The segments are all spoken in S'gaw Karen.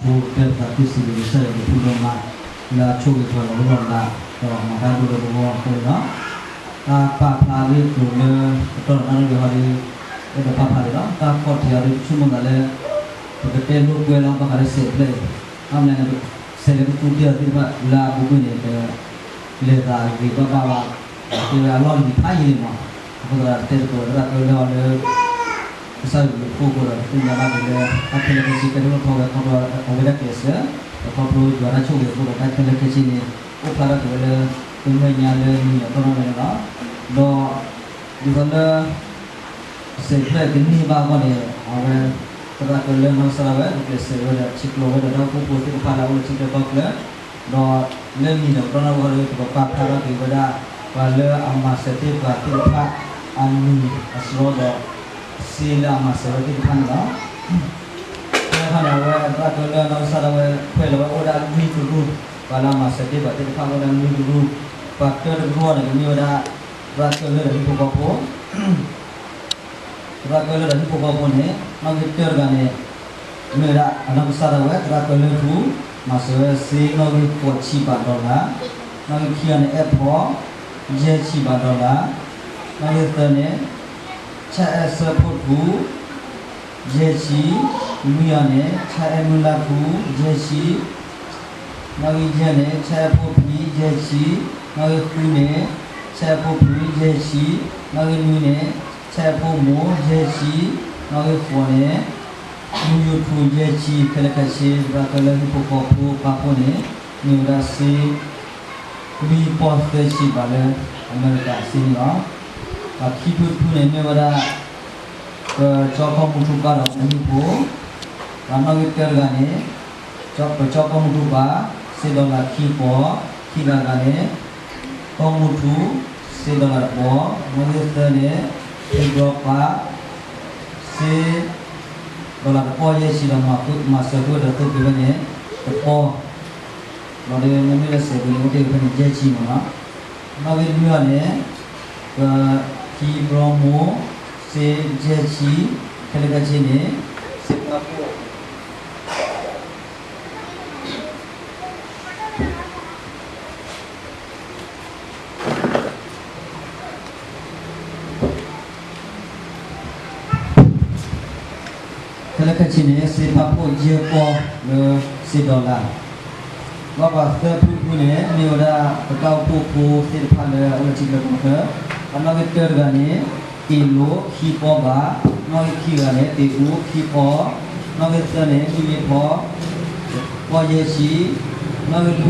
ဖိတဲသးခုစံးဘျုးကစၢ်ယွၤကဖူဒိၣ်မး လၢအဆိၣ်ဂ့ၤပှၤလီၤလီၢ်လး ဒီးမၤတၢ်ဒိၣ်လၢပဂီၢ်အဃိန့ၣ်လီၤ. တၢ်ပာ်ဖျါဂ့ၢ်ကျိၤလၢကတီၢ်နၣ်ရံၣ်ဟီဒ် အဲၣ်ဒိးပာ်ဖျါန့ၣ်လီၤ. တၢ်ခီၣ်ထံးအီၤဒ်ဆိကမိၣ်သးလၢ ပကတဲလိာ်ကွဲလီၤဘၣ်ဃးလၢစဲးဖျၢၣ်အံၤ, ဘၣ်မနုၤလဲၣ်န့ၣ် စဲးလၢပသူၣ်တ့ၢ်အီၤသ့ၣ်တဖၣ်လၢအပူၤကွံာ်န့ၣ် လဲၤသးဂ့ၤဘၣ်ဘၣ်ဘၣ် တဲဝဲအလီၢ်လံၤဖးယံာ်န့ၣ်မး, အဃိသတးဒီးတဲသကိးသရၣ်ကၢလၢအီၤလၢ ကစၢ်ယွၤအဖိအဃိဒီး သ့ၣ်ညါဘၣ်က့ၤလၢ တၢ်ခဲလၢာ်ခဲဆ့ကဲထီၣ်ထီၣ်ဝဲခီဖျိအဝဲဒၣ်ကျဲးစၢး ဒီးခီဖျိယွၤတၢ်ဆိၣ်ဂ့ၤအဃိဒီး တၢ်ခဲလၢာ်ခဲဆ့န့ၣ် အိၣ်ဖျါထီၣ်က့ၤဝဲလၢ ပမဲာ်ညါလၢနံၤအတီၢ်နီၣ်ဝဲန့ၣ်လီၤ. ဒီး ဒ်သိးလၢ စဲးဖျၢၣ်ကန့ၢ်ဘၣ်အဂီၢ်န့ၣ် အဝဲ သရၣ်ကၢလၢနီၢ်ကစၢ်ဒၣ်ဝဲ ကကျဲးစၢးဝဲဒီး ဆဲးကျိးဝဲဒီးတၢ်အိၣ်ဖှိၣ်ဖိသ့ၣ်တဖၣ်လၢအအိၣ်လၢထံချၢကီၢ်ချၢ ဒီးလၢနံၤဒီးတီၢ်နီၣ်ဝဲဒီး ပကပာ်ဖျါထီၣ်က့ၤဝဲဒၣ် ပှၤလၢအမၤစၢၤတ့ၢ်ပှၤသ့ၣ်တဖၣ် အမံၤအစရီဒီး စ့လၢအမၤစၢၤဝဲသ့ၣ်တဖၣ်န့ၣ်လီၤ. ဖဲန့ၣ်အခါန့ၣ် အဝဲသရၣ်ကၢလၢနီၢ်ကစၢ်ဒၣ်ဝဲ ခွဲးလီၤဝဲအိၣ်ဝဲဒၣ်လွံၢ်ကရူၢ်, ပှၤလၢအမၤစၢၤတ့ၢ်ပှၤသ့ၣ်တဖၣ်အိၣ်ဝဲဒၣ်လွံၢ်ကရူၢ်, ပှၤတၢတကရူၢ်န့ၣ် ကမ့ၢ်ဝဲဒၣ် သရၣ်ကၢလၢဒီးဟံၣ်ဖိဃီဖိ သရၣ်ကၢလၢဒီးဟံၣ်ဖိဃီဖိန့ၣ် နီၣ်ဂံၢ်တၢတဂၤန့ၣ် မ့ၢ်ဝဲဒၣ်အနီၢ်ကစၢ်ဒၣ်ဝဲ သရၣ်ကၢလၢထူ မၤစၢၤဝဲစ့နီၣ်ဂံၢ်ဃိးဆံဘး dollar, နီၣ်ဂံၢ်ခံဂၤန့ၣ် အဲၣ်ဖီ ယဲၢ်ဆံဘး dollar, နီၣ်ဂံၢ်သၢန့ၣ် ဆၣ်အဲၣ်စၢဖှိၣ်ထူ ယဲၢ်ဆံ, နွံဂၤန့ၣ် ဆၣ်အဲၣ်မုၢ်လၢ်ထူ ယဲၢ်ဆံ နီၣ်ဂံၢ်ယဲၢ်န့ၣ် ဆၣ်အဲၣ်ဖိဖံ ယဲၢ်ဆံ, နီၣ်ဂံၢ်ဃုန့ၣ် ဆၣ်အဲၣ်ဖိဖု ယဲၢ်ဆံ, နီၣ်ဂံၢ်နွံန့ၣ် ဆၣ်အဲၣ်ဖိမိၢ် ယဲၢ်ဆံ, နီၣ်ဂံၢ်ဃိးန့ၣ် မုၢ်ယူၤထူ ယဲၢ်ဆံ, ခဲလၢာ်ခဲဆ့ သရၣ်ကၢလၢဟံၣ်ဖိဃီဖိပာ်ဖှိၣ်န့ၣ် မ့ၢ်ဝဲဒၣ်စ့ လွံၢ်ပီၢ်သၢဆံဘးလၢအမဲရကၤစ့န့ၣ်လီၤ. ပှၤခံဖုတဖုန့ၣ်မ့ၢ်ဝဲဒၣ် ပကၠီကီၢ်မုၢ်ထူပၢ်ဒီးအဟံၣ်ဖိ, ပှၤနီၣ်ဂံၢ်တၢတဂၤန့ၣ် ပကၠီကီၢ်မုၢ်ထူပၢ် စ့ dollar ခံပီၢ်, ခံဂၤတဂၤန့ၣ် ကီၢ်မုၢ်ထူ စ့ dollar တပီၢ်, နီၣ်ဂံၢ်သၢန့ၣ် ဖံဘျီပၢ် စ့ dollar တပီၢ်ယဲၢ်ဆံဒီး မၤစၢၤဃုာ်ဒီးသိးက့ၤဝဲန့ၣ် တပီၢ် လီၤဒီးမ့မ့ၢ်လၢစဲးပူၤန့ၣ် အိၣ်တ့ၢ်ဝဲဖဲန့ၣ် ယဲၢ်ဆံမ့ၢ်နီၤ, နီၣ်ဂံၢ်လွံၢ်ဂၤန့ၣ် ပ ခံဘျီမိၢ် စ့ ယဲၢ်ဆံ, ခဲလၢာ်ခဲဆ့န့ၣ် စ့ဖးဖှိၣ် ခဲလၢာ်ခဲဆ့န့ၣ် စ့ဖးဖှိၣ်ယဲၢ်ပီၢ်လၢစ့ dollar, ဘၣ်ပှၤသၢဖုတဖုန့ၣ် မ့ၢ်ဝဲဒၣ် ပတၢ်အိၣ်ဖှိၣ်ဖိသ့ၣ်တဖၣ်လၢအအိၣ်လၢထံချၢကီၢ်ချၢ, ပှၤနီၣ်ဂံၢ်တၢ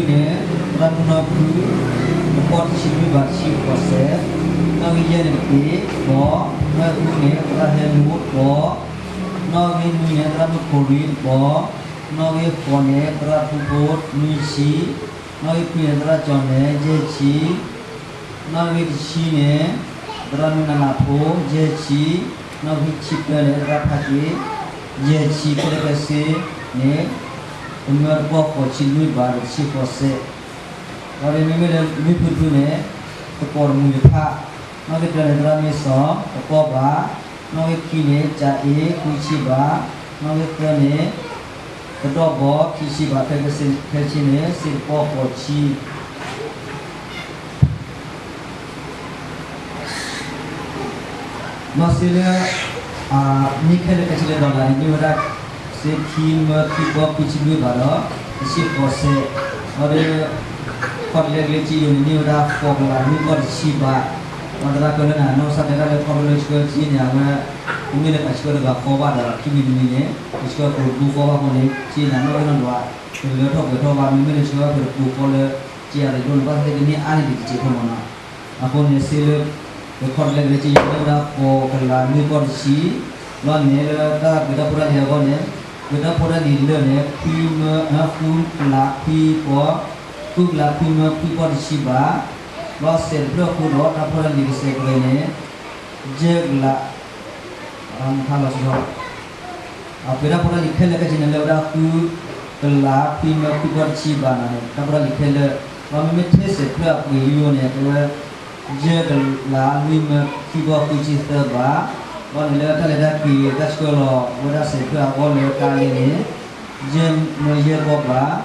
တဂၤန့ၣ် တ့ၢ်လိာ်ခံပီၢ်ဘး, နီၣ်ဂံၢ်ခံဂၤန့ၣ် တ့ၢ်အူခံပီၢ်, နီၣ်ဂံၢ်သၢန့ၣ် မုၢ်မ့ၢ်ဖီ ပီၢ်ယဲၢ်ဆံ, နီၣ်ဂံၢ်လွံၢ်န့ၣ် သရၣ်မုၢ်နီၢ်ဖု တပီၢ်တဆံနွံဘး တဆံဃိးစဲး, နီၣ်ဂံၢ်ယဲၢ်န့ၣ် တ့ၢ်ပီၢ်, နီၣ်ဂံၢ်ဃုန့ၣ် သရၣ်ဟဲမူတပီၢ်, နီၣ်ဂံၢ်နွံန့ၣ် သရၣ်မုၢ်ခိၣ်ရံတပီၢ်, နီၣ်ဂံၢ်ဃိးန့ၣ် သရၣ်ထူဖိနွံဆံ, နီၣ်ဂံၢ်ခွံန့ၣ် သရၣ်ကၠီၣ်နဲၣ် ယဲၢ်ဆံ, နီၣ်ဂံၢ်တဆံန့ၣ် သရၣ်မုၢ်နၤလးဖိ ယဲၢ်ဆံ, နီၣ်ဂံၢ်တဆံတၢန့ၣ် သရၣ်ဖးက့ၤ ယဲၢ်ဆံ, ခဲလၢာ်ခဲဆ့န့ၣ် ကမၢတပီၢ်ဃိးဆံလွံၢ်ဘးဒီးတဆံဃိးစဲး, ဒီးမ့မ့ၢ်လၢလွံၢ်ဖုတဖုန့ၣ် သကိးတမှံၤတဖၣ်, နီၣ်ဂံၢ်တၢန့ၣ် သရၣ်မ့ၢ်စီၤ တပီၢ်ဘး, နီၣ်ဂံၢ်ခံန့ၣ် ကၠၤအ့ ဃုဆံဘး, နီၣ်ဂံၢ်သၢန့ၣ် ကဒီၣ်ဘီ ခံဆံဘး, ခဲလၢာ်ခဲဆ့န့ၣ် စ့တပီၢ်ဃိးဆံ ဘၣ်စ့လၢ မ့ၢ်ခဲလၢာ်ခဲဆ့လၢ dollar န့ၣ် မ့ၢ်ဝဲဒၣ် စ့ခံမၢခံပီၢ်ခွံဆံလွံၢ်ဘးဒီး တဆံဃိးစဲး, ဒီး ခီၣ်တလဲကလၢက့ယိၤန့ၣ် မ့ၢ်ဝဲဒၣ်ဃိးကလးလွံၢ်ပီၢ်တဆံဘး, ဒီးသရၣ်ကၢလၢနၤ နီၢ်ကစၢ်တဲတၢ်လၢခီဖျိလၢဆှၢက့န့ၣ် အဝဲ မ့မ့ၢ်လၢပှၤဆှၢတဂၤဃီဘၣ်ဒီး ခံမံၤတမံၤန့ၣ် ပဆှၢပပူၤဃီဘၣ်အဃိန့ၣ် က့နၤနီၢ်ဂံၢ်နီၢ်ဒွး တလၢထီၣ်ပှဲၤထီၣ်ဘၣ်, မ့မ့ၢ်လၢဆှၢပတပူၤဃီလၢ က့အရ့ဒိၣ်န့ၣ် ဘၣ်သ့ၣ်သ့ၣ်ကန့ၢ်အါန့ၢ်ဒံးတစဲးဖိမ့ၢ်နီၤ, အဃိန့ၣ် စ့လၢ ပခီၣ်တလဲကလၢက့ယိၤ မ့ၢ်ဝဲဒၣ်ဃိးကလးလွံၢ်ပီၢ်တဆံ, ဘျီန့ၣ်လၢတၢ်ပှ့ၤတၢ်ဖိတၢ်လံၤအဂီၢ်န့ၣ် ပှ့ၤတၢ်ဖိတၢ်လံၤလၢာ်န့ၣ် ခွံမၢ ဃုကလးခွံပီၢ်, ဃုကလးခွံမၢခွံပီၢ်တဆံဘး, ဘၣ်စဲးတဖျၢၣ်အဃိဒီး တၢ်ဖိတၢ်လံၤကစဲးကရၢန့ၣ် ယဲၢ်ကလး မထါလီၤဆီ အပှ့ၤတၢ်ဖိတၢ်လံၤခဲလၢာ်ခဲဆ့န့ၣ် လၢဝဲဒၣ်ဃုကလးခွံမၢခွံပီၢ်တဆံဘးန့ၣ် တၢ်ဖိတၢ်လံၤခဲလၢာ်, ဒီးမ့မ့ၢ်ထဲစဲးဖျၢၣ်အပှ့ၤယိၤန့ၣ် အကဲဝဲ ယဲၢ်ကလးလွံၢ်မၢခွံပီၢ်ခွံဆံသၢဘး, ဘၣ်န့ၣ်လၢတၢ်လဲၤတၢ်က့ၤတၢ်ဆှၢလီၤဝဲဒၣ်စဲးဖျၢၣ်အဂီၢ်လၢတၢ်လဲန့ၣ် ယဲၢ်မၢယဲၢ်ပီၢ်ဘး,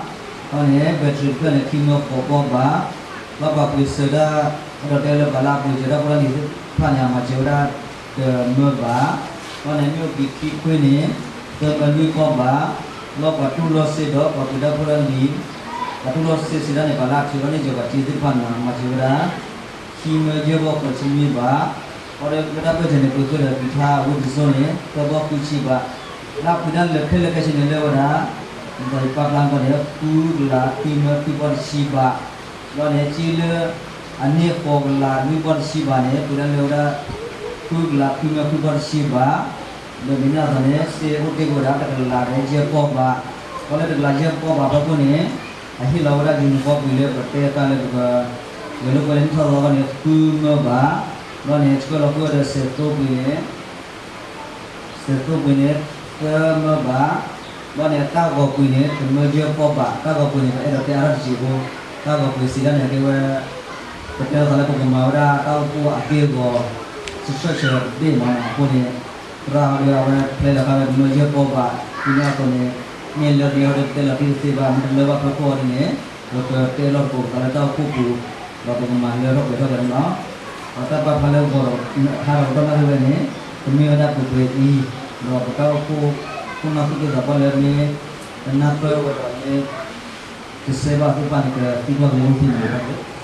ဘီန့ၣ် battery တဖျၢၣ်န့ၣ် ခံမၢဃိးပီၢ်ဘး, ဘၣ်ပာ်ပှ့ၤစၢၤဒၣ်, အဲၣ်ဒိးတဲလၢပှၤလၢအပှ့ၤစၢၤဒၣ်ဖိလၢလံၤသ့ၣ်တဖၣ်န့ၣ် အမၤစၢၤဝဲဒၣ်တမၢဘး, ဘီန့ၣ် မ့ၢ်အိၣ်ဘံၣ်ခံခွ့န့ၣ် သၢမၢလွံၢ်ပီၢ်ဘး, ဘီပှၤတူၢ်လိာ်စ့ဒီးပှၤပှ့ၤဒၣ်ဖိလၢလံၤ, ပှၤတူၢ်လိာ်စ့စံးဒၣ်န့ၣ် ပှၤလၢအထုးထီၣ်န့ၢ်စၢၤပှၤစ့သ့ၣ်တဖၣ်န့ၣ် မၤစၢၤဝဲဒၣ် ခံမၢယဲၢ်ပီၢ်ဃိးဆံနွံဘး, ဘီဒီးလၢတၢ်ပၢၢ်ဆၢန့ၣ် ပှ့ၤဃုာ်ဒီးကံၤထါအဝံၣ်တစိၢ်န့ၣ် သၢပီၢ်ဃုဆံဘး, လၢအပှ့ၤဒၣ်လၢခဲလၢာ်ခဲဆ့န့ၣ်လၢဝဲဒၣ် ဒ်သိးယပာ်ဖျါန့ၣ် ဃုကလးခွံမၢခွံပီၢ်တဆံဘး, ဘီန့ၣ် က့လၢ အန့ၢ်ဃိးကလးလွံၢ်ပီၢ်တဆံဘးန့ၣ် ပှ့ၤဒၣ်လၢဝဲဒၣ် ဃုကလးခွံမၢခွံပီၢ်တဆံဘး, ဒီးမ့ၢ်န့ၣ်အသိးန့ၣ် စ့အိၣ်တ့ၢ်ဝဲဒၣ်တကလးဒီးယဲၢ်ပီၢ်ဘး, ဘီလၢတကလးယဲၢ်ပီၢ်ဘးဖီခိၣ်န့ၣ် အဟ့ၣ်လီၤဝဲဒၣ် uniform ပှ့ၤလၢပတဲတၢ်လၢပက ဂဲၤလိာ်ကွဲလၢနံၣ်ထီၣ်သီအဂီၢ်န့ၣ် ဃုမၢဘး, ဘီန့ၣ် ဆှၢလီၤဃုာ်ဒီးစဲးသိပှ့ၤန့ၣ် စဲးသိပှ့ၤန့ၣ် သၢမၢဘး, ဘီန့ၣ် တၢ်ဂီၤပှ့ၤန့ၣ် တမၢယဲၢ်ပီၢ်ဘး, တၢ်ဂီၤပှ့ၤန့ၣ် ပအဲၣ်ဒိးတဲအါထီၣ်တစဲးဖိ, တၢ်ဂီၤပှ့ၤစံးဒၣ်န့ၣ် ကဲဝဲ ပတဲလီၤသးလၢပကမၤဝဲဒၣ်တၢ်အိၣ်ဖှိၣ်အက့ၢ်အဂီၤ စံးဆၢဆၢတဘ့ၣ်မးနီၤ, အဃိန့ၣ် သရၣ်ဟီဒီးအဝဲဖျဲလီၤဃာ်ဝဲတမၢယဲၢ်ပီၢ်ဘး, ဒ်န့ၣ်အသိးန့ၣ် မ့ၢ်လၢတလၢဟီဒီးပတဲလီၤတံၢ်တသ့ဘၣ်, မ့ၢ်တလၢဘၣ်ဖီခိၣ်အီၤဒ်န့ၣ် ပကတဲလီၤတကိးသးလၢတၢ်အိၣ်ဖှိၣ်ပူၤ, ဒီးပကမၤလၢထီၣ်ပှဲၤထီၣ်က့ၤန့ၣ်လီၤ. ဒီးတၢ်ပာ်ဖျါလၢဂီၤဒီး ဟးထီၣ်ကတီၢ်နၣ်ရံၣ်ဝဲန့ၣ် ကမ့ၢ်ဝဲဒၣ်ပှဲၤပှဲၤအံၤ, ဒီးပတၢ်အိၣ်ဖှိၣ် ခိၣ်နၢ်သူၣ်က့သးပှၢ်လၢမ့ၢ် တနၢ်ပၢၢ်ဝဲဒီးမ့ၢ် တစဲးဘၣ်သ့ၣ်တဖၣ်န့ၣ် ကသံကွၢ်က့ၤလၢမုၢ်ထူၣ်မုၢ်ဘၣ်